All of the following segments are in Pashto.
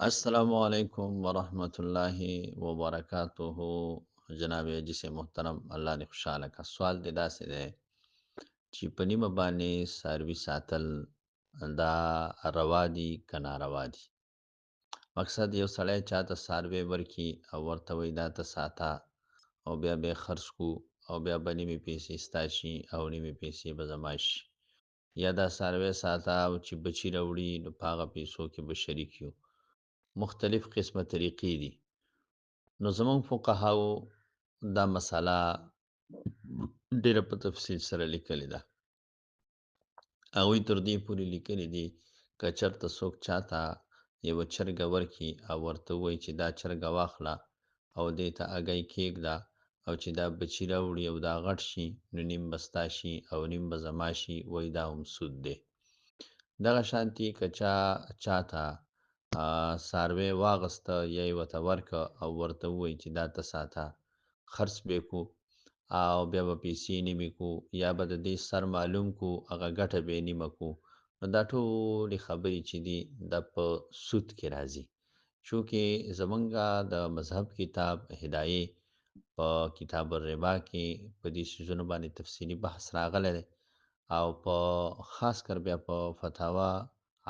السلام علیکم ورحمت الله وبرکاته. جناب عزیز محترم، الله دې خوشحاله که. سوال دې داسې دی چې په نیمه باندې څاروي ساتل دا روا دي که ناروا دي؟ مقصد یو سړی چاته څاروی ورکي او ورته وایي دا ته ساته او بیا به یې خرڅ کو او بیا به نیمې پیسې ستا شي او نیمې پیسې به زما شي، یا دا څاروی ساته او چې بچي راوړي نو په هغه پیسو کې به شریک یو. مختلف قسمه طریقې دي. نو زمونږ فقهاو دا مسله ډیره په تفصیل سره لیکلې ده. هغوی تر دې پورې لیکلي دي که چېرته څوک چاته یوه چرګه ورکړي او ورته ووایي چې دا چرګه واخله او دې ته هګۍ کېږده او چې دا بچي راوړي او دا غټ شي نو نیم به ستا شي او نیم به زما شي، وایي دا هم سود دی. دغه شانتي که چا چاته څاروی واغسته یا یې ورته ورکه او ورته ووایي چې دا ته ساته، خرڅ به یې کړو او بیا به پیسې نیمې کړو یا به د دې سر معلوم کړو هغه ګټه به یې نیمه کړو، نو دا ټولې خبرې چې دي دا په سود کې راځي. چونکې زمونږ د مذهب کتاب هدایې په کتاب الربا کې په دې څیزونو باندې تفصیلي بحث راغلی دی او په خاص کر بیا په فتاوا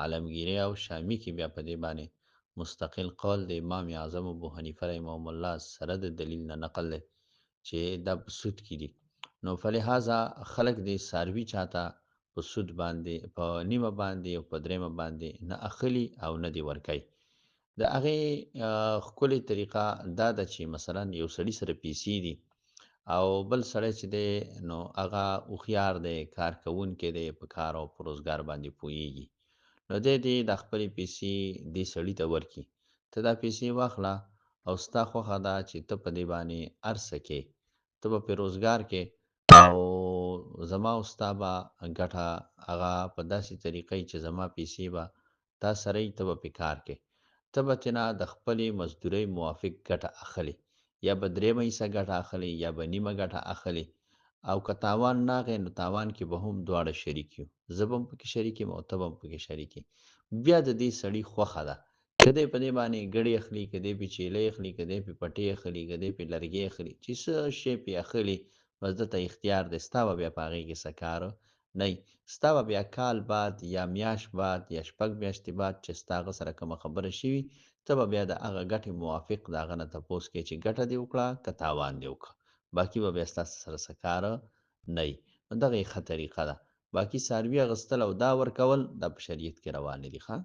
عالمگیری او شامی کې بیا په دې باندې مستقل قول د امام اعظم ابو حنیفه رحمه الله سره د دلیل نه نقل دی چې دا په سود کې دي. نو فلهذا خلک دې څاروي چاته په سود باندې په نیمه باندې او په درېیمه باندې نه اخلي او نه دې ورکوي. د هغې ښکلې طریقه دا ده چې مثلا یو سړي سره پیسې دي او بل سړی چې دی نو هغه هوښیار دی، کار کوونکی دی، په کار او په روزګار باندې پوهیږي، نو دی دې دا خپلې پیسې دې سړي ته ورکړي، ته دا پیسې واخله او ستا خوښه ده چې ته په دې باندې هر څه کې، ته به پرې روزګار کې او زما او ستا به ګټه هغه په داسې طریقه چې زما پیسې به تا سره وي، ته به پرې کار کې، ته به ترېنه د خپلې مزدورۍ موافق ګټه اخلې، یا به درېیمه حصه ګټه اخلې یا به نیمه ګټه اخلې، او که تاوان راغی نو تاوان کې به هم دواړه شریک یو، زه به هم پکې شریک یم او ته به هم پکې شریک یې. بیا د دې سړي خوښه ده که دی په دې باندې ګړی اخلي، که دی پې چیلۍ اخلي، که دی پې پټې اخلي، که دی پې لرګی اخلي، چې څه شی پې اخلي بس ده ته اختیار دی، ستا به بیا په هغې کې څه کار نه وي. ستا به بیا کال بعد یا میاشت بعد یا شپږ میاشتې بعد چې ستا هغه سره کومه خبره شوي، ته به بیا د هغه ګټې موافق د هغه نه تپوس کوې چې ګټه دې وکړه که تاوان دې وکړه، باقي به بیا ستا سره څه کار نه وي. نو دغه یې ښه طریقه ده. باقي څاروي اخیستل او دا ورکول دا په شریعت کې روا نه دي. ښه.